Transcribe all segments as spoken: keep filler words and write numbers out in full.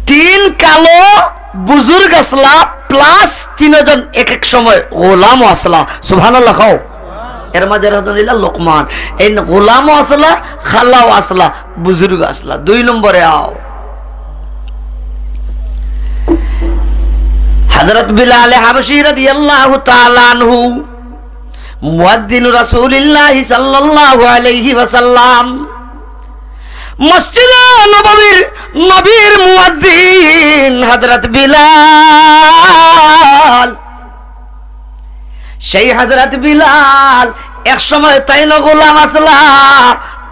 তিন কালো বুজুর্গ আছলা, plus তিনজন এক এক সময় গোলামও আছলা। সুবহানাল্লাহ কও। এর মাঝে একজন অইলা লোকমান। এইন গোলামও আছলা, খালাও আছলা, বুজুর্গ আছলা। দুই নম্বরে আও। হযরত বিলাল হাবশী রাদিয়াল্লাহু তাআলা আনহু, মুয়াজ্জিন রাসূলুল্লাহ সাল্লাল্লাহু আলাইহি ওয়াসাল্লাম, মসজিদে নববীর নবীর মুয়াজ্জিন হযরত বিলাল। সেই হযরত বিলাল এক সময় তাইনও গোলাম আছলা,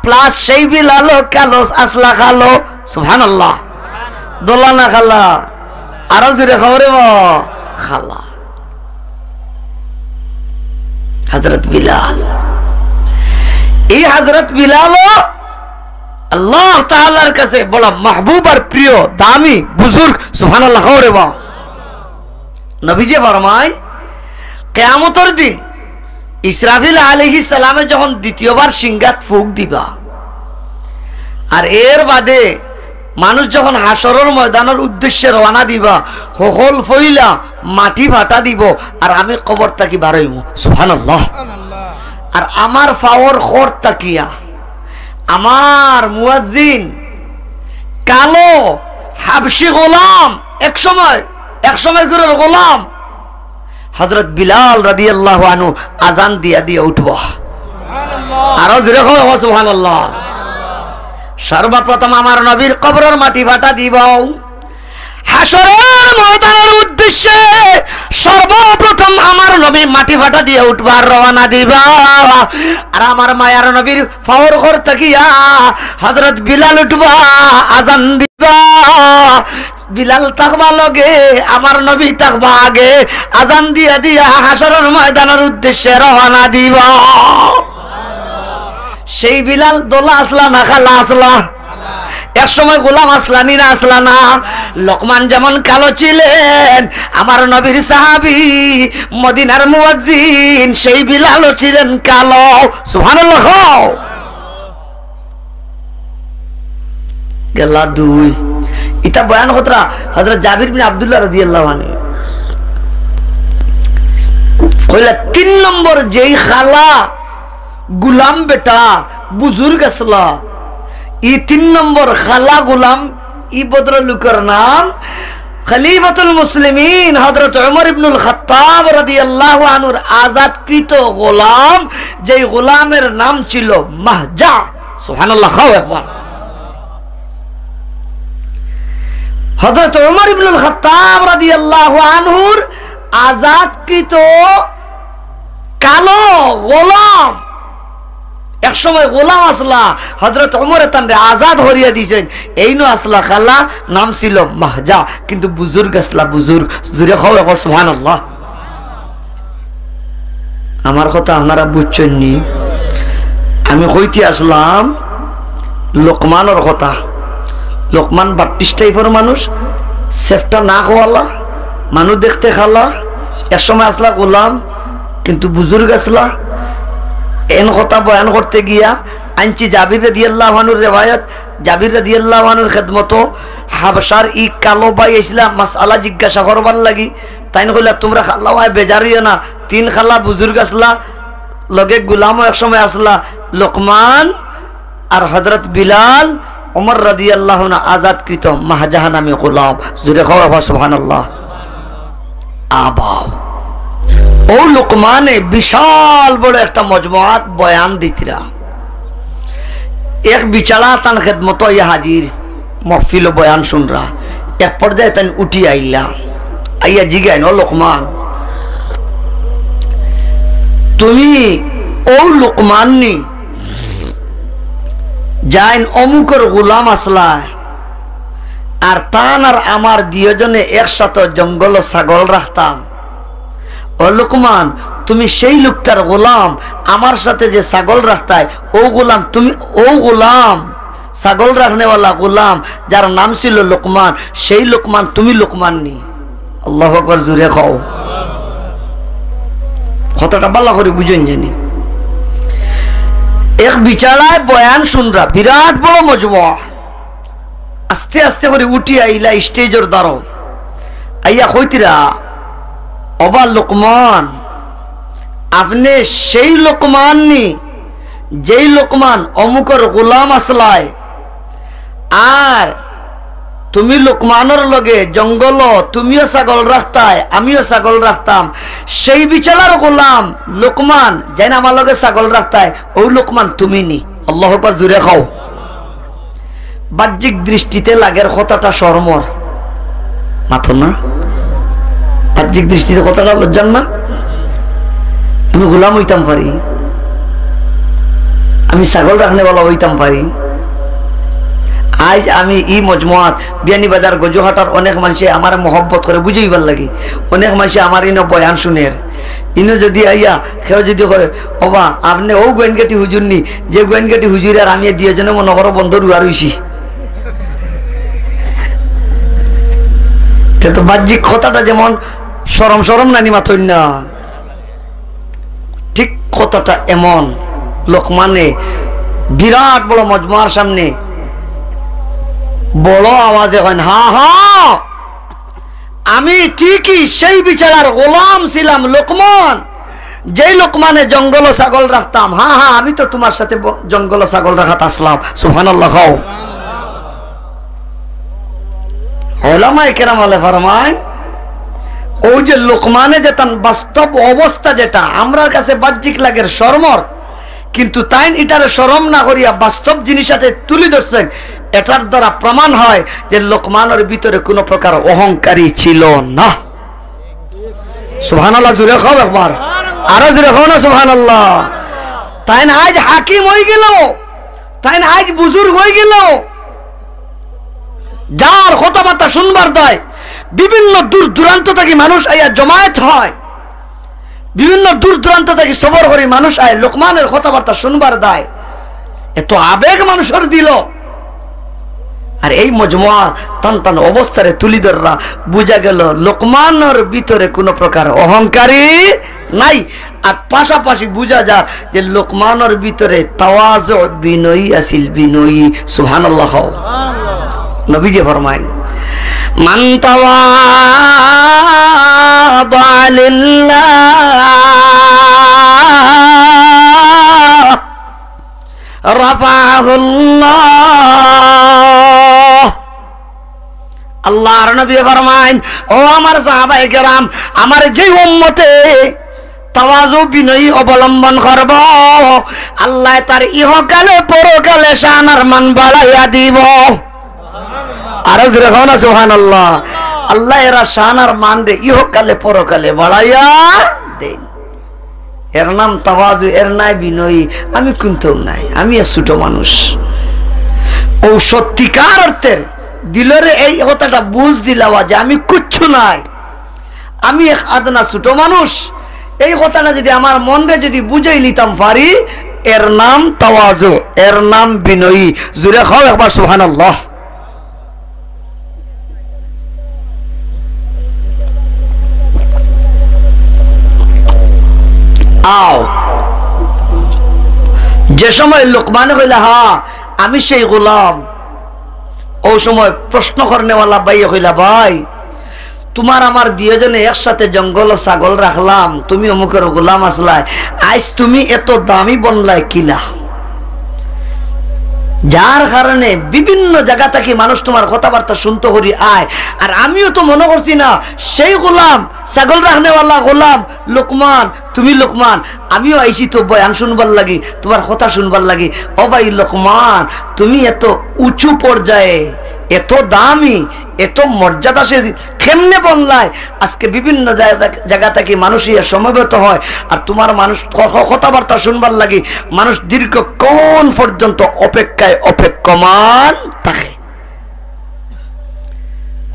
plus সেই বিলালও কালো আছলা, কালো। সুবহানাল্লাহ। ধলা না খালা? আরো জোরে কও রে বা। খালা। হযরত বিলাল। এই হযরত বিলালও আল্লাহ তাআলার কাছে বড় মাহবুব আর প্রিয়, দামি, বুজুর্গ। সুবহানাল্লাহ কও রে বা। নবীজি ফরমাইন, কিয়ামতর দিন ইসরাফিল আলাইহিস সালামে যখন দ্বিতীয়বার সিংগাত ফুক দিবা, আর এর বাদে মানুষ যখন হাশরর ময়দানর উদ্দেশ্যে রওয়ানা দিবা, হকল ফইলা মাটি ফাটা দিবো, আর আমি কবর থাকি বারইমু। সুবহানাল্লাহ। আর আমার পাওর খর থাকিয়া আমার মুয়াজ্জিন কালো হাবশি গোলাম, এক সময়, এক সময় করে গোলাম হযরত বিলাল রাদিয়াল্লাহু আনহু আজান দিয়া দিয়া উঠবো। আরো জোরে কও সুবহানাল্লাহ। সর্বপ্রথম আমার নবীর কবরর মাটি ফাটা দিবো। হাশরর ময়দানর উদ্দেশ্যে সর্বপ্রথম আমার নবী মাটি ফাটা দিয়া উঠবা, রওয়ানা দিবা। আর আমার মায়ার নবীর পাওর খর থাকিয়া হযরত বিলাল উঠবা, আজান দিবা। বিলাল থাকবা লগে, আমার নবী থাকবা আগে। আজান দিয়া দিয়া হাশরর ময়দানর উদ্দেশ্যে রওয়ানা দিবা। সেই বিলাল ধলা আছলা না খালা আছলা? এক সময় গোলাম আছলা নি না আছলা না? লোকমান যেমন কালো ছিলেন, আমার নবীর সাহাবী, মদিনার মুয়াজ্জিন, সেই বিলালও ছিলেন কালো। সুবহানাল্লাহ কও। গেলা দুই। ইতা বয়ান করতরা হযরত জাবির বিন আব্দুল্লাহ রাদিয়াল্লাহু আনহু। কইলা, তিন নম্বর যেই খালা গুলাম বেটা বুজুর্গ আছলা, ই তিন নম্বর খালা গুলাম, ই ভদ্রলোকর নাম খলিফাতুল মুসলিমিন হযরত উমর ইবনুল খাত্তাব রাদিয়াল্লাহু আনহুর আজাদকৃত গোলাম, যেই গোলামের নাম ছিল মাহজা। সুবহানাল্লাহ, কও একবার। হযরত উমর ইবনুল খাত্তাব রাদিয়াল্লাহু আনহুর আজাদকৃত কালো গোলাম, এক সময় গোলাম আছলা, হযরত উমরে তানরে আজাদ করিয়া দিছইন। এইনও আছলা খালা, নাম ছিল মাহজা, কিন্তু বুজুর্গ আছলা, বুজুর্গ। জোরে কও একবার সুবহানাল্লাহ। আমার কথা আপনারা বুঝছইন নি? আমি কইতে আছলাম লোকমানর কথা। লোকমান বাপ্টিস্ট টাইপর মানুষ, সেফটা না খোয়ালা, মানুষ দেখতে খালা, এক সময় আছলা গোলাম, কিন্তু বুজুর্গ আছলা। এন কথা বয়ান করতে গিয়া আনছি জাবির রাদিয়াল্লাহু আনহুর রেওয়ায়াত, জাবির রাদিয়াল্লাহু আনহুর খেদমতো। হাবশার ই কালো ভাই আইছলা মাসআলা জিজ্ঞাসা করবার লাগি। তাইন কইলা, "তুমরা খালা অয় বেজার অইও না।" তিন খালা বুজুর্গ আছলা, লগে গুলামও এক সময় আছলা, লোকমান আর হযরত বিলাল, উমর রাদিয়াল্লাহু আনহু আজাদকৃত মাহজা নামে গোলাম। জোরে কও আবার সুবহানাল্লাহ। আবাও। অউ লোকমানে বিশাল বড় একটা মজমুআত বয়ান দিতরা। এক বিচারা তান খেদমতো আইয়া হাজির, মহফিলো বয়ান শুনরা। এক পর্যায়ে তাইন উঠি আইলা, আইয়া জিগাইন, "ও লোকমান, তুমি অউ লোকমান নি, যাইন অমুকর গোলাম আছলা, আর তান আর আমার দুইওজনে একসাথে জঙ্গলো ছাগল রাখতাম। ও লোকমান, তুমি সেই লোকটার গোলাম, আমার সাথে যে ছাগল রাখতায়, অউ গোলাম তুমি, অউ গোলাম, ছাগল রাখনেওয়ালা গোলাম, যার নাম ছিল লোকমান, সেই লোকমান তুমি লোকমান নি?" আল্লাহু আকবার, জোরে কও। কথাটা ভালা করি বুঝইন জানি। এক বিচারায় বয়ান শুনরা, বিরাট বড় মজমা। আস্তে আস্তে করি উঠি আইলা স্টেজর দ্বারো। আইয়া কইতিরা, "ওবা লোকমান, আপনে সেই লোকমান নি, যেই লোকমান অমুকর গোলাম আসলায়? আর তুমি লোকমানর লগে জঙ্গলো তুমিও ছাগল রাখতায়, আমিও ছাগল রাখতাম, সেই বিচারার গোলাম লোকমান, যেইন আমার লগে ছাগল রাখতায়, অউ লোকমান তুমি নি?" আল্লাহু আকবার, জুরে কও। বাহ্যিক দৃষ্টিতে লাগের কথাটা শরমর, মাতো না? বাহ্যিক দৃষ্টিতে কথাটা লজ্জার না? আমি গোলাম অইতাম পারি, আমি ছাগল রাখনেওয়ালা অইতাম পারি। আইজ আমি ই মজমুয়াত, বিয়ানীবাজার গজুহাটার অনেক মানষে আমারে মহব্বত করে বুঝাইবার লাগি, অনেক মানষে আমার ইনো বয়ান শুনের। ইনো যুদি আইয়া কেউ যুদি কয়, "ওবা, আপনে অউ গোয়াইনঘাটি হুজুর নি, যে গোয়াইনঘাটি হুজুর আর আমি দুইওজনে মনো করো বন্দর উয়া রইছি।" তে তো বাহ্যিক কথাটা যেমন শরম শরম নানি মাতইন না, ঠিক কথাটা এমন, লোকমানে বিরাট বড় মজমুয়ার সামনে বড় আওয়াজে কইন, "হা হা, আমি ঠিকই সেই বিচারার গোলাম ছিলাম লোকমান, যেই লোকমানে জঙ্গলো ছাগল রাখতাম। হা হা, আমি তো তুমার সাথে ব-, জঙ্গলো ছাগল রাখাত আসলাম।" সুবহানাল্লাহ কও। ওলামায়ে কেরাম আলে ফরমাইন, অউ যে লোকমানে যেতান বাস্তব অবস্থা যেটা আমরার কাছে বাহ্যিক লাগের শরমর, কিন্তু তাইন ইটারে শরম না করিয়া বাস্তব জিনিস আতে তুলি ধরছইন, এটার দ্বারা প্রমাণ হয় যে লোকমানর ভিতরে কোনো প্রকার অহংকারী ছিল না। সুবহানাল্লাহ, জুরে কও একবার, আরো জুরে কও না সুবহানাল্লাহ। তাইন আইজ হাকিম অইগেলো, তাইন আইজ বুজুর্গ অইগেলো, যার কথাবার্তা শুনবার দায় বিভিন্ন দূর দূরান্ত থাকি মানুষ আইয়া জমায়েত হয়, বিভিন্ন দূর দূরান্ত থাকি সফর করি মানুষ আয় লোকমানের কথাবার্তা শুনবার দায়। এত আবেগ মানুষর দিলো। আর এই মজমুয়া তান তান অবস্থারে তুলি ধররা, বুঝা গেলো লোকমানর ভিতরে কোনো প্রকার অহংকারী নাই। আর পাশাপাশি বুঝা যার যে লোকমানর ভিতরে তাওয়াজু, বিনয়ী আছিল, বিনয়ী। সুবহানাল্লাহ কও। নবীজি ফরমাইন, "মান তাওয়াদা লিল্লাহ রাফাহুল্লাহ।" আল্লাহর নবী ফরমাইন, "ও আমার সাহাবায়ে কেরাম, আমার যেই উম্মতে তাওয়াজু বিনয়ী অবলম্বন করবো, আল্লায় তার ইহকালে পরকালে শান আর মান বাড়াইয়া দিবো।" আরো জোরে কও না সুবহানাল্লাহ। আল্লায় এরা শান আর মানরে ইহকালে পরকালে বাড়াইয়া দেইন। এর নাম তাওয়াজু, এর নায় বিনয়ী। আমি কুন্তাউ নায়, আমি এক ছোট মানুষ। অউ সত্যিকার অর্থের দিলরে এই কথাটা বুঝ দিলাওয়া যে আমি কুচ্ছু নায়, আমি এক আদনা ছোট মানুষ। এই কথাটা যুদি আমার মনরে যুদি বুঝাই নিতাম পারি, এর নাম তাওয়াজু, এর নাম বিনয়ী। জুরে কও একবার সুবহানাল্লাহ। আও, যে সময় লোকমানে কইলা, "হা, আমি সেই গোলাম," অউ সময় প্রশ্ন করনেওয়ালা ভাইয়ে কইলা, "ভাই, তুমার আমার দুইওজনে একসাথে জঙ্গলো ছাগল রাখলাম, তুমি অমুকর গোলাম আছলায়, আইজ তুমি এত দামি বনলায় কিলা?" যার কারণে বিভিন্ন জাগা থাকি মানুষ তুমার কথাবার্তা শুনতো করি আয়, আর আমিও তো মনো করছি না সেই গোলাম, ছাগল রাখনেওয়ালা গোলাম লোকমান, তুমি লোকমান, আমিও আইছি তো বয়ান শুনবার লাগি, তুমার কথা শুনবার লাগি। ও ভাই লোকমান, তুমি এত উঁচু পর্যায়ে, এত দামি, এত মর্যাদা সে কেমনে বনলায়? আজকে বিভিন্ন জায়গা, জায়গা থাকি মানুষ ইয়া সমবেত হয়, আর তুমার মানুষ ক-, ক-, কথাবার্তা শুনবার লাগি মানুষ দীর্ঘক্ষণ পর্যন্ত অপেক্ষায় অপেক্ষমান থাকে।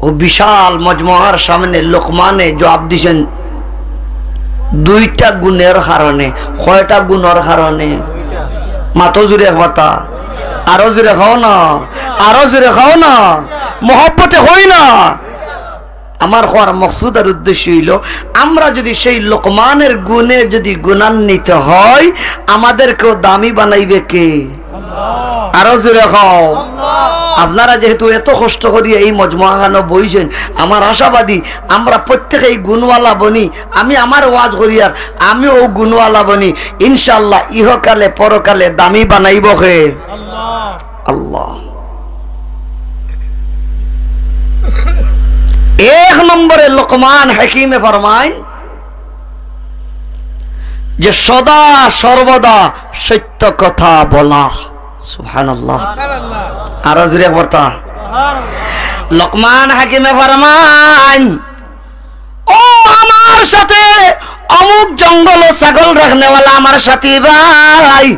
অউ বিশাল মজমুয়ার সামনে লোকমানে জবাব দিছইন দুইটা গুণের কারণে। কয়টা গুণর কারণে? মাতো জুরে একবার তা। আরো জুরে কও না, আরো জুরে কও না, মহব্বতে কই না। আমার কওয়ার মকসুদ আর উদ্দেশ্য অইলো, আমরা যুদি সেই লোকমানের গুণে যুদি গুণান্বিত হই, আমাদেরকেও দামি বানাইবে কে? আরো জোরে কও। আপনারা যেহেতু এত কষ্ট করিয়া এই মজমুয়াখানো বইছেন, আমার আশাবাদী আমরা প্রত্যেকেই গুণওয়ালা বনি। আমি আমার ওয়াজ করিয়ার, আমিও গুণওয়ালা বনি। ইনশাআল্লাহ ইহকালে পরকালে দামি বানাইব কে? আল্লাহ। এক নম্বরে লোকমান হাকিমে ফরমাইন যে সদা সর্বদা সত্য কথা বলা। সুবহানাল্লাহ। আরো জোরে একবার তা। লোকমান হাকিমে ফরমাইন, ও আমার সাথে অমুক জঙ্গল ছাগল রাখনেওয়ালা আমার সাথী ভাই,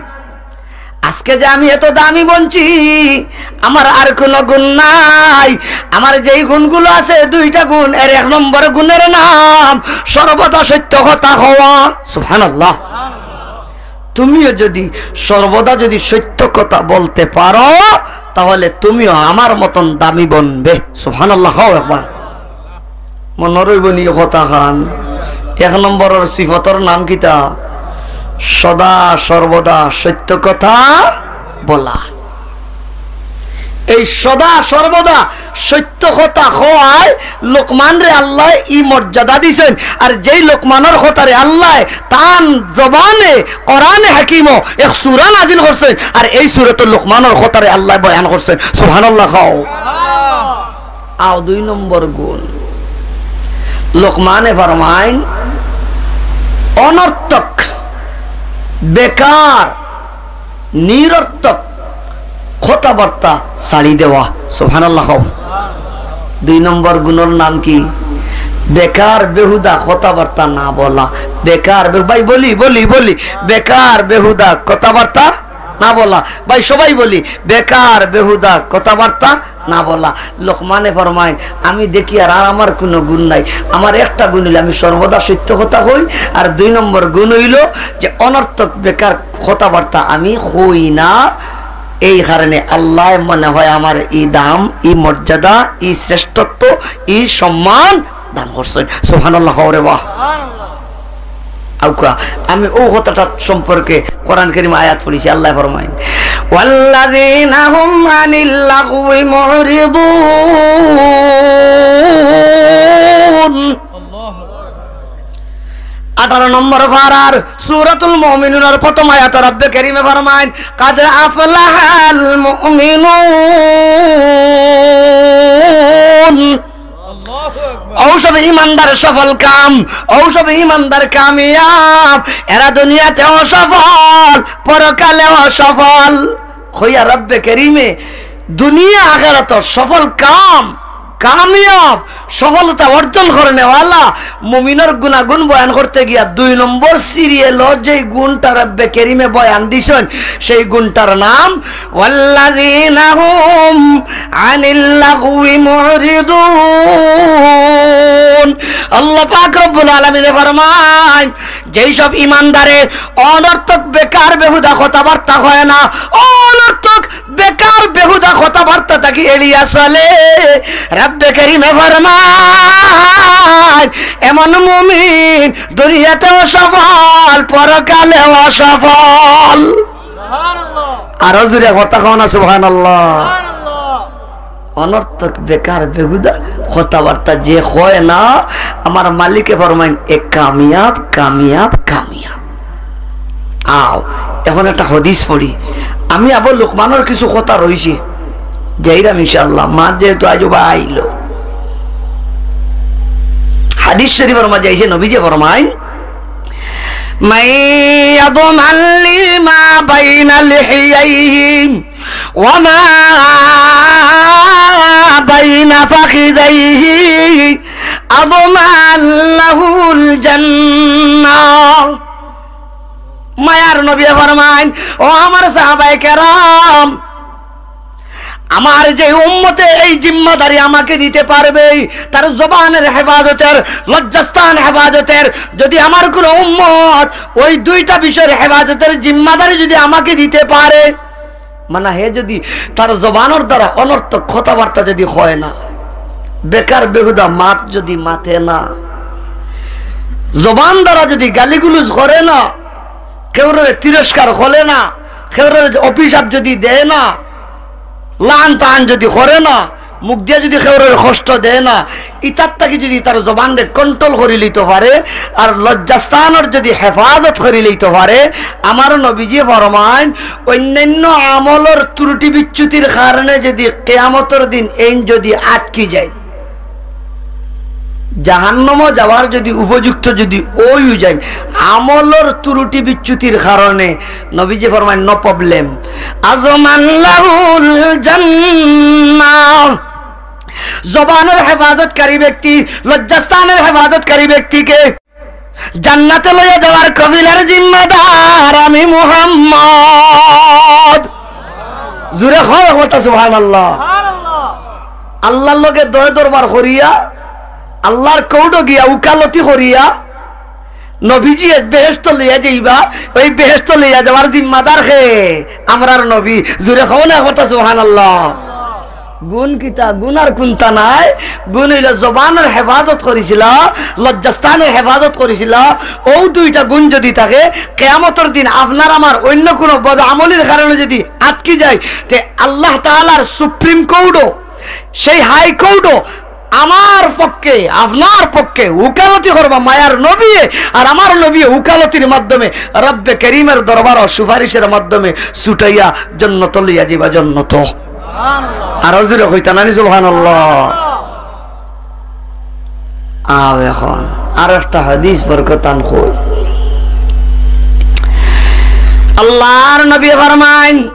আজকে যে আমি এত দামি বনছি, আমার আর কোনো গুণ নাই। আমার যেই গুণগুলো আছে, দুইটা গুণ, এর এক নম্বর গুণের নাম সর্বদা সত্য কথা কওয়া। সুবহানাল্লাহ। তুমিও যদি সর্বদা যদি সত্য কথা বলতে পারো, তাহলে তুমিও আমার মতন দামি বনবে। সুবহানাল্লাহ, কও একবার। মনো রইবো নি কথা খান? এক নম্বরর সিফতর নাম কিতা? সদা সর্বদা সত্য কথা বলা। এই সদা সর্বদা সত্য কথা কওয়ায় লোকমানরে আল্লায় ই মর্যাদা দিছেন। আর যেই লোকমানর কথারে আল্লায় তান জবানে কোরআনে হাকিমো এক সূরা নাজিল করছেন, আর এই সূরাতুল লোকমানর কথারে আল্লায় বয়ান করছেন। সুবহানাল্লাহ কও। আও, দুই নম্বর গুণ, লোকমানে ফরমাইন, অনর্থক, বেকার, নিরর্থক কথাবার্তা ছাড়ি দেওয়া। সুবহানাল্লাহ কও। দুই নম্বর গুণর নাম কি? বেকার বেহুদা কথাবার্তা না বলা। বেকার বে-, ভাই, বলি, বলি, বলি, বেকার বেহুদা কথাবার্তা না বলা। ভাই, সবাই বলি, বেকার বেহুদা কথাবার্তা না বলা। লোকমানে ফরমাইন, আমি দেখি আর, আর আমার কোনো গুণ নাই, আমার একটা গুণ হইলে আমি সর্বদা সত্য কথা কই, আর দুই নম্বর গুণ হইল যে অনর্থক বেকার কথাবার্তা আমি কই না। এই কারণে আল্লায় মনে হয় আমার ই দাম, ই মর্যাদা, ই শ্রেষ্ঠত্ব, ই সম্মান দান করছেন। সুবহানাল্লাহ কও রে বা। আউকা, আমি ও কথাটা সম্পর্কে কোরআন কারীম আয়াত পড়ছি, আল্লায় ফরমাইন, "ওয়াল্লাযীনা হুম আনিল লাগবি মুরিদুন।" আঠারো নম্বর পারার সূরাতুল মুমিনুনর প্রথম আয়াত রব্বে কারীমে ফরমাইন, "কাদ আফলাহাল মুমিনুন।" ও সব ইমানদার সফল কাম, ও সব ইমানদার কামিয়াব, এরা দুনিয়াতেও সফল, পরকালেও সফল। কইয়া রব্বে কারীমে দুনিয়া আখেরাত সফল কাম, কামিয়াব, সফলতা অর্জন করনেওয়ালা মুমিনর গুণাগুণ বয়ান করতে গিয়া দুই নম্বর সিরিয়ালো যেই গুণটা রব্বে কারীমে বয়ান দিছেন, সেই গুণটার নাম ওয়াল্লাযীনা হুম আনিল লাগবি মুরিদুন। আল্লাহ পাক রব্বুল আলামিনে ফরমাইন, যেই সব ইমানদারে অনর্থক বেকার বেহুদা কথাবার্তা কয় না, অনর্থক বেকার বেহুদা কথাবার্তা থাকি এড়িয়া চলে, রব্বে কারীমে ফরমাইন, এমন মুমিন দুনিয়াতেও সফল, পরকালেও সফল। আরো জোরে কথা কও না, সুবহানাল্লাহ। অনর্থক বেকার বেহুদা কথাবার্তা যে কয় না, আমার মালিকে ফরমাইন, এ কামিয়াব, কামিয়াব, কামিয়াব। আও, এখন একটা হাদিস পড়ি। আমি আবার লোকমানর কিছু কথা রইছে, যাইরাম ইনশাআল্লাহ, মা যেহেতু আইজ বা আইলো। হাদিস শরীফর মাঝে আইছে, নবীজি ফরমাইন, "মান ইয়াদমান লি মা বাইনা লিহিয়াইহি ওয়া মা বাইনা ফাখিযাইহি আদমান লাহুল জান্নাহ।" মায়ার নবী ফরমাইন, ও আমার সাহাবায়ে কেরাম, আমার যে উম্মতে এই জিম্মাদারি আমাকে দিতে পারবে, তার জবানের হেফাজতের, লজ্জাস্থান হেফাজতের, যদি আমার কোনো উম্মত ওই দুইটা বিষয়ের হেফাজতের জিম্মাদারি যদি আমাকে দিতে পারে, মানে হে যদি তার জবানর দ্বারা অনর্থক কথাবার্তা যদি হয় না, বেকার বেহুদা মাত যদি মাতে না, জবান দ্বারা যদি গালিগুলুজ করে না, কেউরে তিরস্কার করে না, কেউরে অভিশাপ যদি দেয় না, লান তান যদি করে না, মুখ দিয়া যদি কেউরে কষ্ট দেয় না, ইতার থাকি যদি তার জবানরে control করি লইতো পারে, আর লজ্জাস্থানর যদি হেফাজত করি লইতো পারে, আমার নবীজি ফরমাইন, অন্যান্য আমলর ত্রুটি বিচ্যুতির কারণে যদি কিয়ামতর দিন এইন যদি আটকি যায়, জাহান্নামো যাওয়ার যদি উপযুক্ত যদি অইও যায়, আমলর ত্রুটি বিচ্যুতির কারণে, নবীজি ফরমাইন, "No problem।" আজমান লাহুল জান্নাহ। জবানর হেফাজতকারী ব্যক্তি, লজ্জাস্থানর হেফাজতকারী ব্যক্তিকে জান্নাতে লইয়া যাওয়ার কবিলার জিম্মাদার আমি মুহাম্মদ। জুরে কও একবার সুবহানাল্লাহ। আল্লাহর লগে দয় দরবার করিয়া, আল্লাহর কোর্টো গিয়া উকালতি করিয়া, নবীজি এক বেহেস্ত লইয়া যাইবা, ওই বেহেস্ত লইয়া যাওয়ার জিম্মাদার কে? আমরার নবী। জুরে কও না একবার সুবহানাল্লাহ। গুণ কিতা? গুণ আর কুনতা নাই। গুণ অইলো জবানর হেফাজত করিছিলা, লজ্জাস্থানর হেফাজত করিছিলা। অউ দুইটা গুণ যদি থাকে, কিয়ামতর দিন আপনার আমার অন্য কুনু বদ আমলির কারণে যদি আটকি যায়, তে আল্লাহ তাআলার সুপ্রিম কোর্টো, সেই হাই কোর্টো আমার পক্ষে, আপনার পক্ষে উকালতি করবা মায়ার নবীয়ে, আর আমার নবীয়ে উকালতির মাধ্যমে রব্বে করিমের দরবারো সুপারিশের মাধ্যমে ছুটাইয়া জন্নতো লইয়া যাইবা, জন্নতো। আরো জুরে কইতা নানি সুবহানাল্লাহ। আও এখন আর একটা হাদিস বরকতান কই। আল্লাহর নবী ফরমাইন,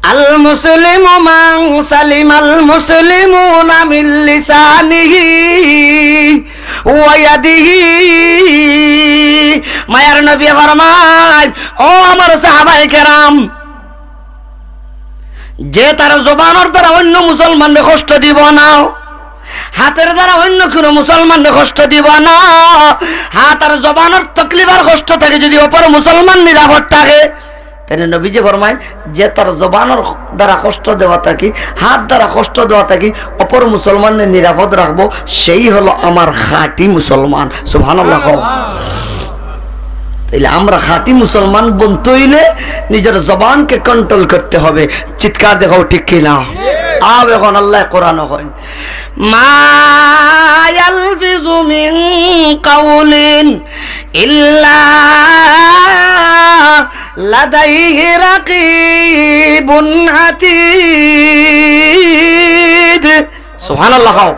"আল মুসলিমু মান সালিমাল মুসলিমুনা মিন লিসানিহি ওয়া ইয়াদিহি।" মায়ার নবী ফরমাইন, "ও আমার সাহাবায়ে কেরাম, যে তার জবানর দ্বারা অন্য মুসলমানরে কষ্ট দিব না, হাতের দ্বারা অন্য কুনু মুসলমানরে কষ্ট দিব না, হাত আর জবানর তকলিফ আর কষ্ট থাকি যদি অপর মুসলমান নিরাপদ থাকে।" তাইলে নবীজি ফরমাইন, যে তার জবানর দ্বারা কষ্ট দেওয়া থাকি, হাত দ্বারা কষ্ট দেওয়া থাকি অপর মুসলমানরে নিরাপদ রাখবো, সেই হলো আমার খাঁটি মুসলমান। সুবহানাল্লাহ কও। তাইলে আমরা খাঁটি মুসলমান বনতে অইলে নিজের জবানকে কন্ট্রোল করতে হবে। চিৎকার দেখাও, ঠিক কি না? আও এখন আল্লায় কোরআনো কইন, "মা ইয়ালফিজু মিন কাউলিন ইল্লা লাদাইহি রাকিবুন আতীদ।" সুবহানাল্লাহ কও।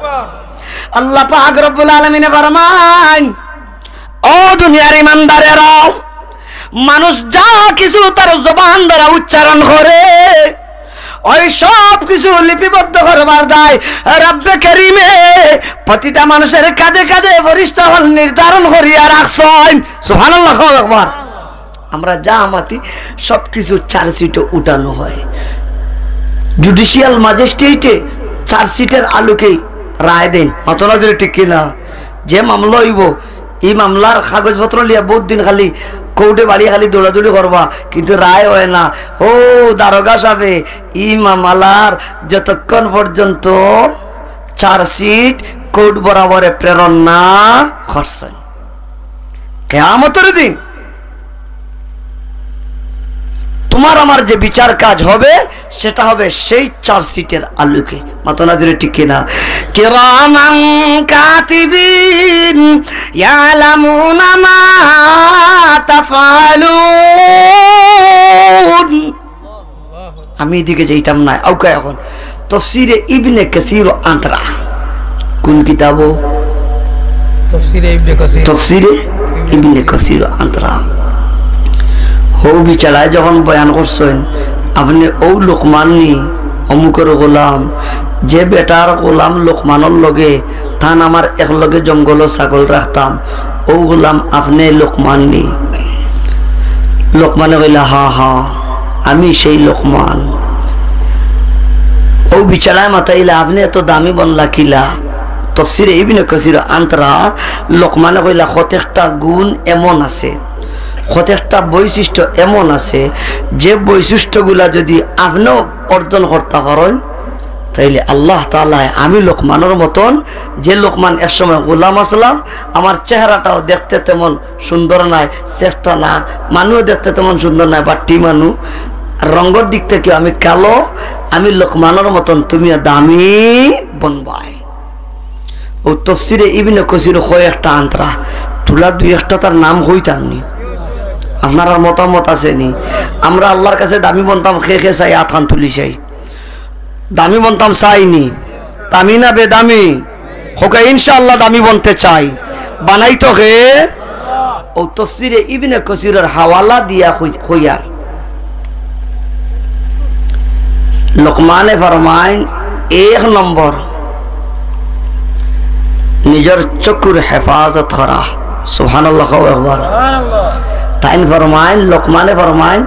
আল্লাহ পাক রব্বুল আলামিনে ফরমাইন, ও দুনিয়ার ইমানদারেরা, মানুষ যা কিছু তার জবান দ্বারা উচ্চারণ করে, ওই সব কিছু লিপিবদ্ধ করবার দায় রব্বে করিমে প্রতিটা মানুষের কাঁধে কাঁধে ফিরিস্তা হল নির্ধারণ করিয়া রাখছইন। সুবহানাল্লাহ কও একবার। আমরা যা মাতি সব কিছু চার্জশিটে উঠানো হয়, জুডিশিয়াল ম্যাজিস্ট্রেটে চার্জশিটের আলোকে রায় দেন। মাতনা জুরে, ঠিক কি না? যে মামলা অইবো, ই মামলার কাগজপত্র লইয়া বউত দিন খালি কোর্টে বাড়ি খালি দৌড়াদৌড়ি করবা, কিন্তু রায় অয় না। ও দারোগা সাবে, ই মামলার যতক্ষণ পর্যন্ত চার্জশিট কোর্ট বরাবরে প্রেরণ না করছইন, কিয়ামতর দিন তুমার আমার যে বিচার কাজ হবে, সেটা হবে সেই চার্জশিটের আলোকে। মাতনা জুরে, ঠিক কি না? কিরামান কাতিবিন ইয়ালামুনা মা তাফআলুন। আমি এদিকে যাইতাম না, আউকা এখন। তফসিরে ইবনে কাসির আন্তরা। কোন কিতাবো? তফসিরে ইবনে কাসির। তফসিরে ইবনে কাসির আন্তরা। হউ বিচারায় যখন বয়ান করছইন, আপনে অউ লোকমান নি, অমুকর গোলাম, যে বেটার গোলাম লোকমানর লগে, তান আমার এক লগে জঙ্গলো ছাগল রাখতাম, অউ গোলাম আপনে লোকমান নি? লোকমানে কইলা, "হা, হা, আমি সেই লোকমান।" অউ বিচারায় মাতাইলা, "আপনে এত দামি বনলা কিলা?" তফসিরে ইবনে কাসির আন্তরা লোকমানে কইলা, "কত একটা গুণ এমন আছে, কত একটা বৈশিষ্ট্য এমন আছে, যে বৈশিষ্ট্যগুলা যদি আপনেও অর্জন করতা পারইন, তাইলে আল্লাহ তাআলায় আমি লোকমানর মতন, যে লোকমান একসময় গোলাম আছলাম, আমার চেহারাটাও দেখতে তেমন সুন্দর নায়, চেষ্টা না, মানুষ দেখতে তেমন সুন্দর নায়, বাট্টি মানুষ, রঙর দিক থাকিও আমি কালো, আমি লোকমানর মতন তুমিও দামি বনবায়। অউ তফসিরে ইবনে কসির কয় একটা আন্তরা, তুলা দুই একটা তার নাম কইতাম নি। আপনারার মতামত আছে নি? আমরা আল্লার কাছে দামি বনতাম, কে কে চাই আতখান তুলি চাই। দামি বনতাম চাই নি? দামি না বেদামি? কউক্কা ইনশাআল্লাহ দামি বনতে চাই। বানাইতো কে? অউ তফসিরে ইবনে কসিরর হাওয়ালা দিয়া কই-, কইয়ার। লোকমানে ফরমাইন, এক নম্বর, নিজর চক্ষুর হেফাজত করা। সুবহানাল্লাহ, কও একবার। তাইন ফরমাইন, লোকমানে ফরমাইন,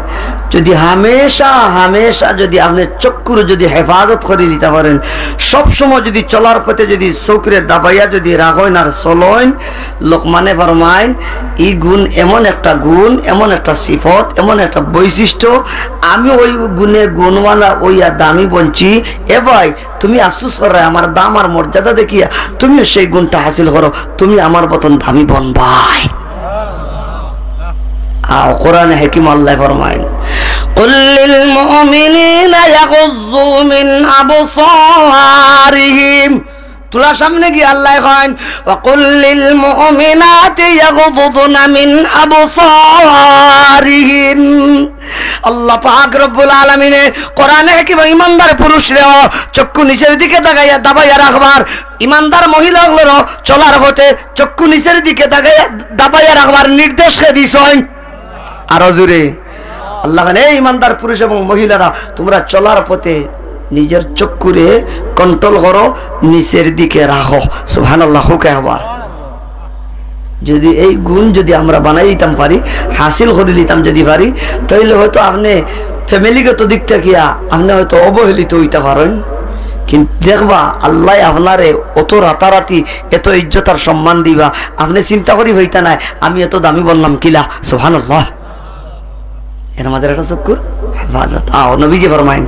যদি হামেশা, হামেশা যদি আপনে চক্ষুর যদি হেফাজত করি দিতা পারেন, সব সময় যদি চলার পথে যদি চউখরে দাবাইয়া যদি রাখইন আর চলইন, লোকমানে ফরমাইন, ই গুণ এমন একটা গুণ, এমন একটা সিফত, এমন একটা বৈশিষ্ট্য, আমি ওই গুণে গুণওয়ালা ওইয়া দামি বনছি। এ ভাই, তুমি আফসোস কররায় আমার দাম আর মর্যাদা দেখিয়া, তুমিও সেই গুণটা হাসিল করো, তুমি আমার মতন দামি বনবায়। আও, কোরআনে হাকিম আল্লায় ফরমাইন, "قل للمؤمنين يغضوا من أبصارهم।" তুলা সামনে গিয়া আল্লায় কইন, "وقل للمؤمنات يغضضن من أبصارهن।" আল্লাহ পাক রব্বুল আলামিনে কোরআনে হাকিমো ইমানদার পুরুষরেও চক্ষু নিচের দিকে দাগাইয়া দাবাইয়া রাখবার, ইমানদার মহিলা অকলরও চলার পথে চক্ষু নিচের দিকে দাগাইয়া দাবাইয়া রাখবার নির্দেশ কে দিছইন? আরো জোরে। আল্লায় কইন, "এ ইমানদার পুরুষ এবং মহিলারা, তুমরা চলার পথে নিজর চক্ষুরে control করো, নিচের দিকে রাখো।" সুবহানাল্লাহ, কউক্কা একবার। যদি এই গুণ যদি আমরা বানাই দিতাম পারি, হাসিল করি দিতাম যদি পারি, তাইলে হয়তো আপনে ফ্যামিলিগত দিক থাকিয়া আপনে হয়তো অবহেলিত অইতা পারইন, কিন্তু দেখবা আল্লায় আপনারে অত রাতারাতি এত ইজ্জত আর সম্মান দিবা, আপনে চিন্তা করি পাইতা নায় আমি এত দামি বনলাম কিলা। সুবহানাল্লাহ। এর মাঝে একটা চক্ষুর হেফাজত। আও, নবীজি ফরমাইন,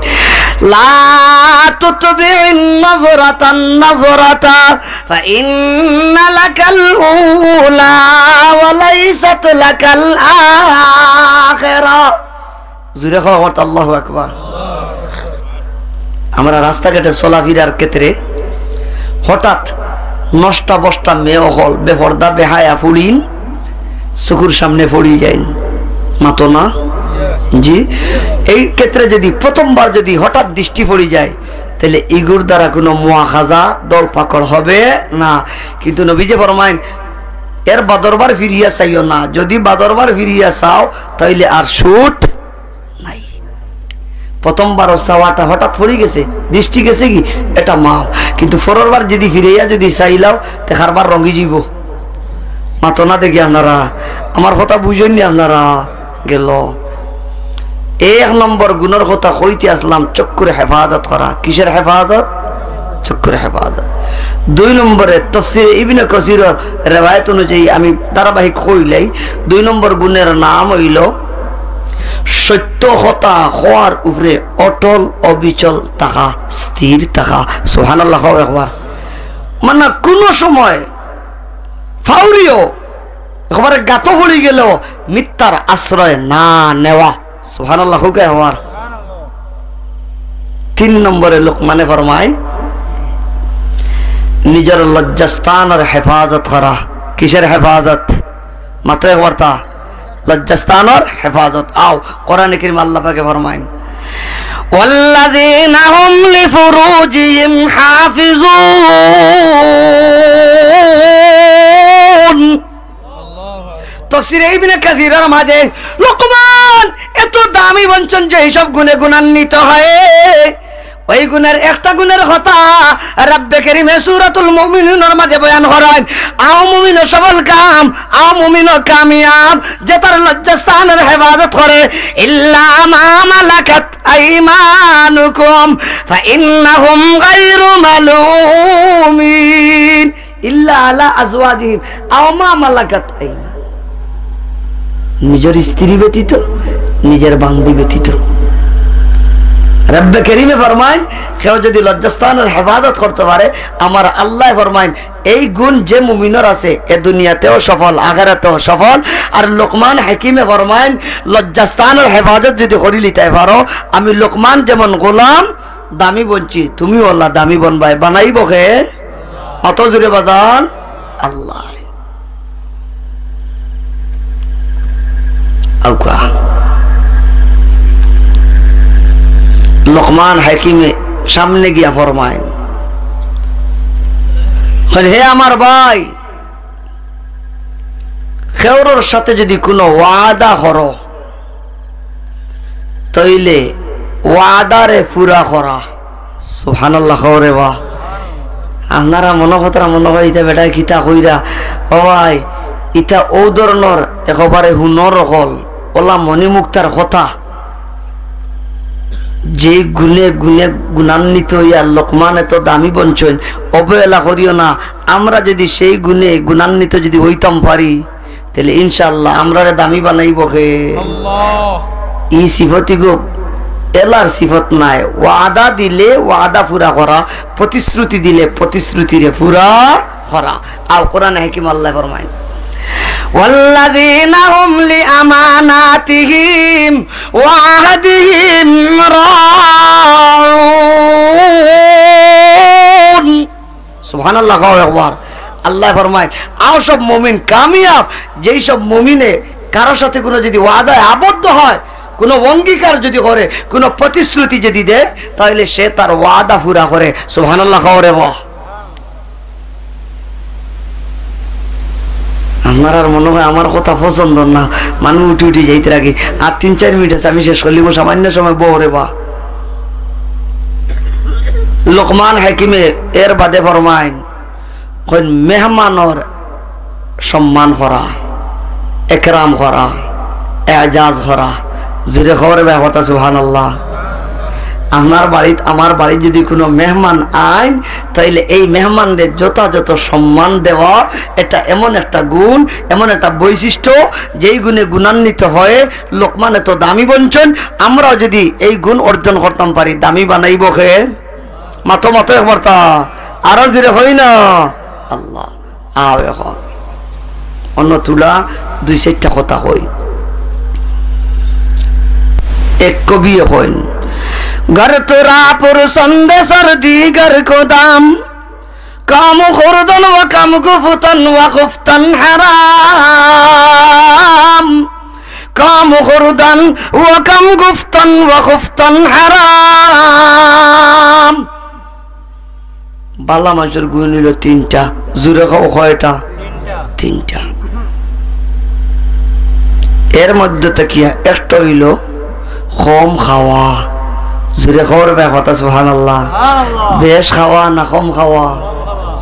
"لا تتبع النظرة النظرة فإن لك الأولى وليست لك الآخرة।" জোরে কও আমার তো আল্লাহু আকবার। আমরা রাস্তাঘাটে চলাফিরার ক্ষেত্রে হঠাৎ নষ্টা বষ্টা মেয়ে অকল, বেপর্দা বেহায়া ফুড়িন চকুর সামনে পড়ি যাইন, মাতো না? জি, এই ক্ষেত্রে যদি প্রথমবার যদি হঠাৎ দৃষ্টি পড়ি যায়, তাইলে ইগুর দ্বারা কোনো মুআখাজা, দরপাকড় হবে না। কিন্তু নবীজি ফরমাইন, এর বাদরবার ফিরিয়া চাইও না, যদি বাদরবার ফিরিয়া চাও, তাইলে আর ছুট নাই। প্রথমবার ও চাওয়াটা হঠাৎ পড়ি গেছে, দৃষ্টি গেছে কি, এটা মাফ। কিন্তু পরের বার যদি ফিরাইয়া যদি চাইলাও, তে কারবার রঙ্গি যাইবো। মাতো না দেখি আপনারা, আমার কথা বুঝইন নি আপনারা? গেল। এক নম্বর গুণর কথা কইতে আসলাম, চক্ষুর হেফাজত করা। কিসের হেফাজত? চক্ষুর হেফাজত। দুই নম্বরে তফসিরে ইবনে কাসিরর রেওয়ায়েত অনুযায়ী আমি ধারাবাহিক কইলাই, দুই নম্বর গুণের নাম অইলো সত্য কথা কওয়ার উপরে অটল অবিচল থাকা, স্থির থাকা। সুবহানাল্লাহ কও একবার। মানে কোনো সময় ফাউরিও একবারে গাতো পড়ি গেলেও মিথ্যার আশ্রয় না নেওয়া। সুবহানাল্লাহ কউক্কা একবার। তিন নম্বরে লোকমানে ফরমাইন, নিজর লজ্জাস্থানর হেফাজত করা। কিসের হেফাজত? মাতো একবার তা, লজ্জাস্থানর হেফাজত। আও, কোরআনে কারীম আল্লাহ পাকে ফরমাইন, "والذين هم لفروجهم حافظون।" তফসিরে ইবনে কাসিরর মাঝে লোকমান এত দামি বনছইন যে হিসাব গুণে গুণান্বিত হয়। ওই গুণের একটা গুণের কথা রব্বে করিমে সূরাতুল মুমিনুনর মাঝে বয়ান করেন, আও মুমিন সফল কাম, আও মুমিন কামিয়াব, যে তার লজ্জাস্থানের হেফাজত করে, "إلا ما ملكت أيمانكم فإنهم غير ملومين।" ইল্লা আলা আজওয়াজিহিম আও মা মালাকাত আইমান। নিজর স্ত্রী ব্যতীত, নিজর বান্দি ব্যতীত। রব্বে করিমে ফরমাইন, কেউ যদি লজ্জাস্থানর হেফাজত করতে পারে, আমার আল্লায় ফরমাইন, এই গুণ যে মুমিনর আছে, এ দুনিয়াতেও সফল, আখেরাতেও সফল। আর লোকমান হাকিমে ফরমাইন, লজ্জাস্থানর হেফাজত যদি করি লিতায় পারো, আমি লোকমান যেমন গোলাম, দামি বনছি, তুমিও আল্লাহ দামি বনবায়। বানাইবো কে? অত জোরে বাজান, আল্লায়। আউকা। লোকমান হাকিমে সামনে গিয়া ফরমাইন, কইন, "হে আমার ভাই, কেউরর সাথে যদি কুনু ওয়াদা করো, তইলে ওয়াদারে পুরা করা।" সুবহানাল্লাহ, কও রে বা। আপনারা মনো কথাটা মনো কয়, ইটা বেটায় কিতা কইরা? ও ভাই, ইটা অউ ধরনর একবারে হুনর অকল, অলা মণিমুক্তার কথা। যেই গুণে গুণে গুণান্বিত অইয়া লোকমান এত দামি বনছইন, অবহেলা করিও না। আমরা যদি সেই গুণে গুণান্বিত যদি অইতাম পারি, তাইলে ইনশাআল্লাহ আমরারে দামি বানাইবো কে? আল্লাহ। ই সিফতিগু এলার সিফত নায়। ওয়াদা দিলে ওয়াদা পুরা করা, প্রতিশ্রুতি দিলে প্রতিশ্রুতিরে পুরা করা। আও কোরআনে হাকিম আল্লায় ফরমাইন, "ওয়াল্লাযীনা হুম লিআমানাতিহিম ওয়া আহদিহিম রাউন।" সুবহানাল্লাহ, কও একবার। আল্লায় ফরমাইন, আও সব মুমিন কামিয়াব, যেই সব মুমিনে কারোর সাথে কুনু যদি ওয়াদায় আবদ্ধ হয়, কুনু অঙ্গীকার যদি করে, কুনু প্রতিশ্রুতি যদি দেয়, তাইলে সে তার ওয়াদা পুরা করে। সুবহানাল্লাহ, কও রে বা। আপনারার মনো কয় আমার কথা পছন্দ না, মানুষ উঠি উঠি যাইতে লাগে। আর তিন চাইর মিনিট আছে, আমি শেষ করিলিমু, সামান্য সময় বও রে বা। লোকমান হাকিমে এর বাদে ফরমাইন, কইন, মেহমানর সম্মান করা, একরাম করা, এজাজ করা। জোরে কও রে বা, কথা সুবহানাল্লাহ। আপনার বাড়িত, আমার বাড়িত যদি কুনু মেহমান আইন, তাইলে এই মেহমানরে যথাযথ সম্মান দেওয়া, এটা এমন একটা গুণ, এমন একটা বৈশিষ্ট্য, যেই গুণে গুণান্বিত হয়ে লোকমান এত দামি বনছইন। আমরাও যদি এই গুণ অর্জন করতাম পারি, দামি বানাইবো কে? মাতো, মাতো একবার তা। আরো জোরে কই না? আল্লাহ। আও এখন অন্য তুলা দুই চাইরটা কথা কই। এক কবিয়ে কইন, "گر تو راہ پرسند سردی گر کدام، کام خوردن و کم گفتن و خفتن حرام، کام خوردن و کم گفتن و خفتن حرام।" বালা মানষর গুণ অইলো তিনটা। জোরে কও, কয়টা? তিনটা। এর মধ্যে থাকিয়া একটা অইলো কম খাওয়া। জোরে কও রে বা, কথা সুবহানাল্লাহ। বেশ খাওয়া না কম খাওয়া?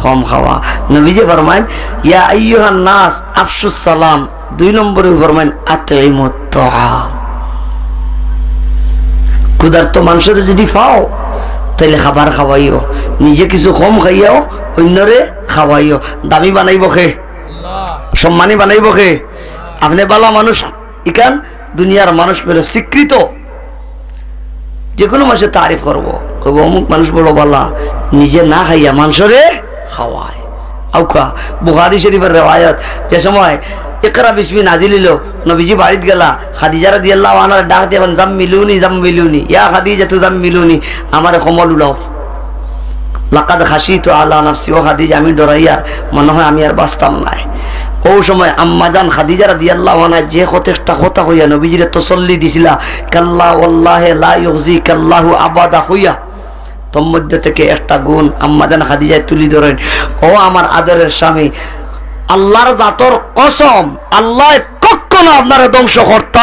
কম খাওয়া। নবীজি ফরমাইন, "ইয়া আইয়ুহান নাস আফশুস সালাম।" দুই নম্বরে ফরমাইন, "আতইমুত তাআম।" ক্ষুধার্ত মানষরে যদি পাও, তাইলে খাবার খাওয়াইও, নিজে কিছু কম খাইয়াও অইন্যরে খাওয়াইও। দামি বানাইবো কে? সম্মানী বানাইবো কে? আপনে বালা মানুষ, ইখান দুনিয়ার মানুষ মিলে স্বীকৃত। যেকুনু মানষে তারিফ করবো, কইবো, "অমুক মানুষ বড় বালা, নিজে না খাইয়া মানষরে খাওয়ায়।" আউকা, বুখারী শরীফর রেওয়ায়ত, যে সময় ইকরা বিসমি নাজিল অইলো, নবীজি বাড়িত গেলা, খাদিজা রাদিয়াল্লাহু আনহারে ডাক দিয়া কইন, "জাম্মিলুনি, জাম্মিলুনি, ইয়া খাদিজাতু জাম্মিলুনি, আমারে কম্বল উড়াও।" "লাকাদ খাশিতু আলা নাফসি, ও খাদিজা, আমি ডরাইয়ার, মনো হয় আমি আর বাঁচতাম নায়।" অউ সময় আম্মাজান খাদিজা রাদিয়াল্লাহু আনহা যে কত একটা কথা কইয়া নবীজিরে তসল্লি দিছিলা, "কাল্লা ওয়াল্লাহি লা ইউখজিকাল্লাহু আবাদা" কইয়া, তন্মধ্য থাকি একটা গুণ আম্মাজান খাদিজায় তুলি ধরইন, "ও আমার আদরের স্বামী, আল্লাহর জাতর কসম, আল্লায় কখনো আপনারে ধ্বংস করতা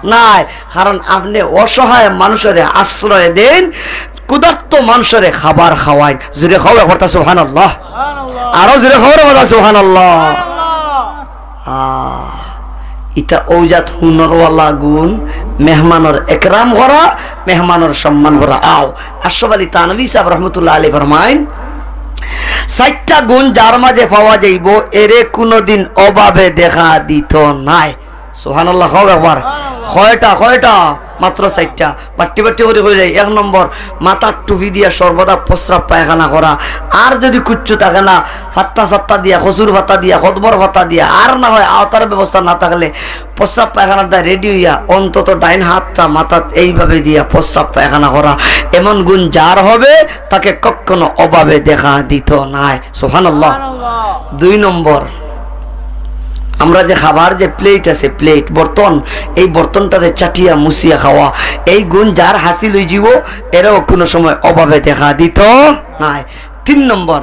নায়, কারণ আপনে অসহায় মানষরে আশ্রয় দেইন, ক্ষুধার্ত মানষরে খাবার খাওয়াইন।" জোরে কও একবার তা সুবহানাল্লাহ। আরো জোরে কও রে বাবা সুবহানাল্লাহ। আহ, ইতা অউ জাত হুনরওয়ালা গুণ, মেহমানর একরাম করা, মেহমানর সম্মান করা। আও, আশরাফ আলী থানভী সাহেব রহমতুল্লাহ আলাইহি ফরমাইন, "চাইরটা গুণ যার মাঝে পাওয়া যাইবো, এরে কুনুদিন অভাবে দেখা দিতো নায়।" সুবহানাল্লাহ, কও একবার। কয়টা? কয়টা? মাত্র চাইরটা। বাট্টি বাট্টি করি কই যাই। এক নম্বর, মাথার টুপি দিয়া সর্বদা প্রস্রাব পায়খানা করা। আর যদি কুচ্ছু থাকে না, ফাত্তা সাত্তা দিয়া, কচুর ফাতা দিয়া, কদবর ফাতা দিয়া, আর না হয় আওতার ব্যবস্থা না থাকলে প্রস্রাব পায়খানার দায় রেডি হইয়া অন্তত ডাইন হাতটা মাথাত এইভাবে দিয়া প্রস্রাব পায়খানা করা। এমন গুণ যার হবে, তাকে কখনো অভাবে দেখা দিত নায়। সুবহানাল্লাহ। দুই নম্বর, আমরা যে খাবার যে প্লেট আছে, প্লেট, বর্তন, এই বর্তনটারে চাটিয়া মুছিয়া খাওয়া, এই গুণ যার হাসিল হয়ে যাব, এরাও কোনো সময় অভাবে দেখা দিত নায়। তিন নম্বর,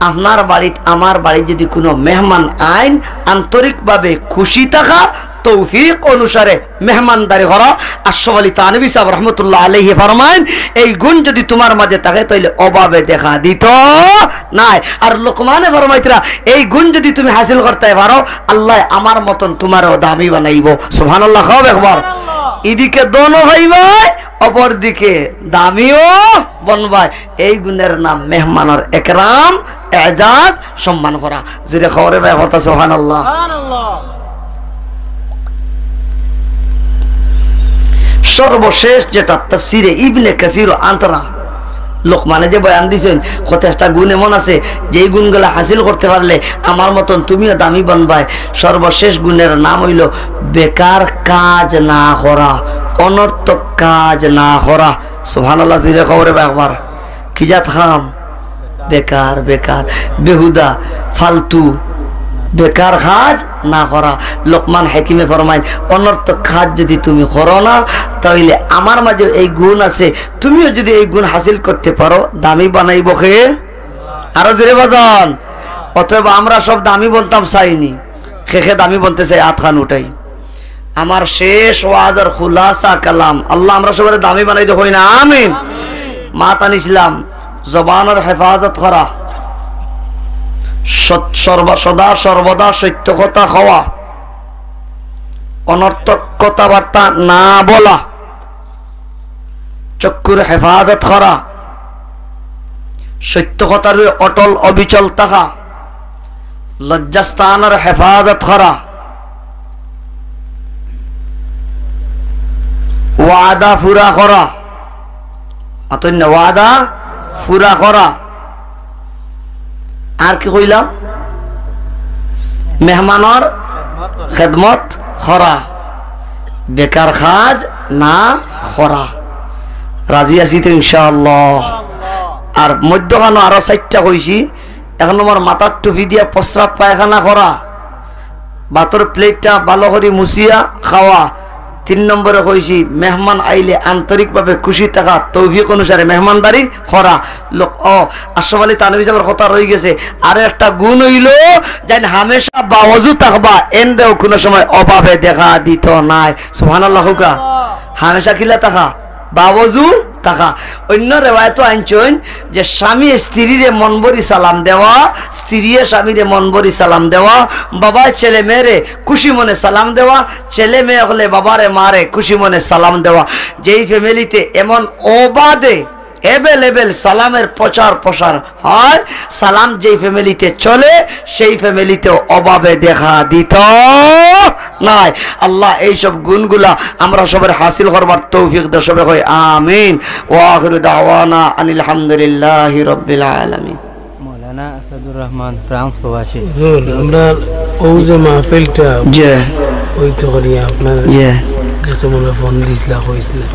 আপনার বাড়িত, আমার বাড়িত যদি কোনো মেহমান আইন, আন্তরিকভাবে খুশি থাকা, তৌফিক অনুসারে মেহমানদারি করা। আশরাফ আলী থানভী সাহেব রহমতুল্লাহ আলাইহি ফরমাইন, এই গুণ যদি তোমার মাঝে থাকে, তাইলে অভাবে দেখা দিত নায়। আর লোকমানে ফরমাইতরা, এই গুণ যদি তুমি হাসিল করতে পারো, আল্লাহ আমার মতন তোমারও দামি বানাইব। সুবহানাল্লাহ, কও একবার। এদিকে ধনও পাইবায়, অপরদিকে দামিও বনবায়। এই গুণের নাম মেহমানর একরাম, এজাজ, সম্মান করা। জোরে কও রে ভাই, কও সুবহানাল্লাহ। সর্বশেষ যেটা তাফসিরে ইবনে কাসির আনতারা লোকমানে যে বয়ান দিছেন, কত একটা গুণ এমন আছে, যেই গুণগুলা হাসিল করতে পারলে আমার মতন তুমিও দামি বনবায়। সর্বশেষ গুণের নাম হইল বেকার কাজ না করা, অনর্থক কাজ না করা। সুবহানাল্লাহ, জোরে কও রে ভাই একবার। কি জাত কাম? বেকার, বেকার, বেহুদা, ফালতু, বেকার কাজ না করা। লোকমান হাকিমে ফরমাইন, অনর্থক কাজ যদি তুমি করো না, তাহলে আমার মাঝে এই গুণ আছে, তুমিও যদি এই গুণ হাসিল করতে পারো, দামি বানাইব কে? আরো জোরে বাজান। অতএব আমরা সব দামি বনতাম চাইনি, কে কে দামি বনতে চাই, আতখান উঠাই। আমার শেষ ওয়াজর খুলাসা কালাম, আল্লাহ আমরা সবারে দামি বানাই দেখ না, আমিন। মাত আনিছিলাম, জবানর হেফাজত করা, সত-, সর্ব-, সদা সর্বদা সত্য কথা কওয়া, অনর্থক কথাবার্তা না বলা, চক্ষুর হেফাজত করা, সত্য কথার উপরে অটল অবিচল থাকা, লজ্জাস্থানর হেফাজত করা, ওয়াদা পুরা করা, মাতইন না, ওয়াদা পুরা করা। আর কি কইলাম? মেহমানর খেদমত করা, বেকার কাজ না করা। রাজি আছি তো ইনশাআল্লাহ? আর মধ্যখানো আরো চাইরটা কইছি। এক নম্বর, মাথার টুপি দিয়া প্রস্রাব পায়খানা করা, ভাতর প্লেটটা ভালো করি মুছিয়া খাওয়া। তিন নম্বরে কইছি, মেহমান আইলে আন্তরিকভাবে খুশি থাকা, তৌফিক অনুসারে মেহমানদারি করা। লোক, ও, আশরাফ আলী থানভী সাহেবের কথা রই গেছে। আরো একটা গুণ হইল, যেন হামেশা বাওয়াজু থাকবা, এনরেও কোনো সময় অভাবে দেখা দিত নায়। সুবহানাল্লাহ কউক্কা। হামেশা কিলা থাকা? বাওয়াজু থাকা। অন্য রেওয়ায়তো আনছইন যে স্বামী স্ত্রীরে মন ভরি সালাম দেওয়া, স্ত্রীয়ে স্বামীরে মন ভরি সালাম দেওয়া, বাবায় ছেলে মেয়েরে খুশি মনে সালাম দেওয়া, ছেলে মেয়ে হকলে বাবারে মারে খুশি মনে সালাম দেওয়া। যেই ফ্যামিলিতে এমন অবাধে available সালামের প্রচার প্রসার হয়, সালাম যেই ফ্যামিলিতে চলে, সেই ফ্যামিলিতেও অভাবে দেখা দিত নায়। আল্লাহ এইসব গুণগুলা আমরা সবার হাসিল করবার তৌফিক দেও, সবে কই আমিন। ওয়া আখিরু দাওয়ানা আনিল হামদুলিল্লাহি রাব্বিল আলামিন। মৌলানা আসাদুর রহমান, ফ্রান্স প্রবাসী। হুজুর, আমরা ও যে মাহফিলটা জি। ওই তো করি আপনার জি। গেছে মনে হয় ফোন দিছিলা, কইছিলা।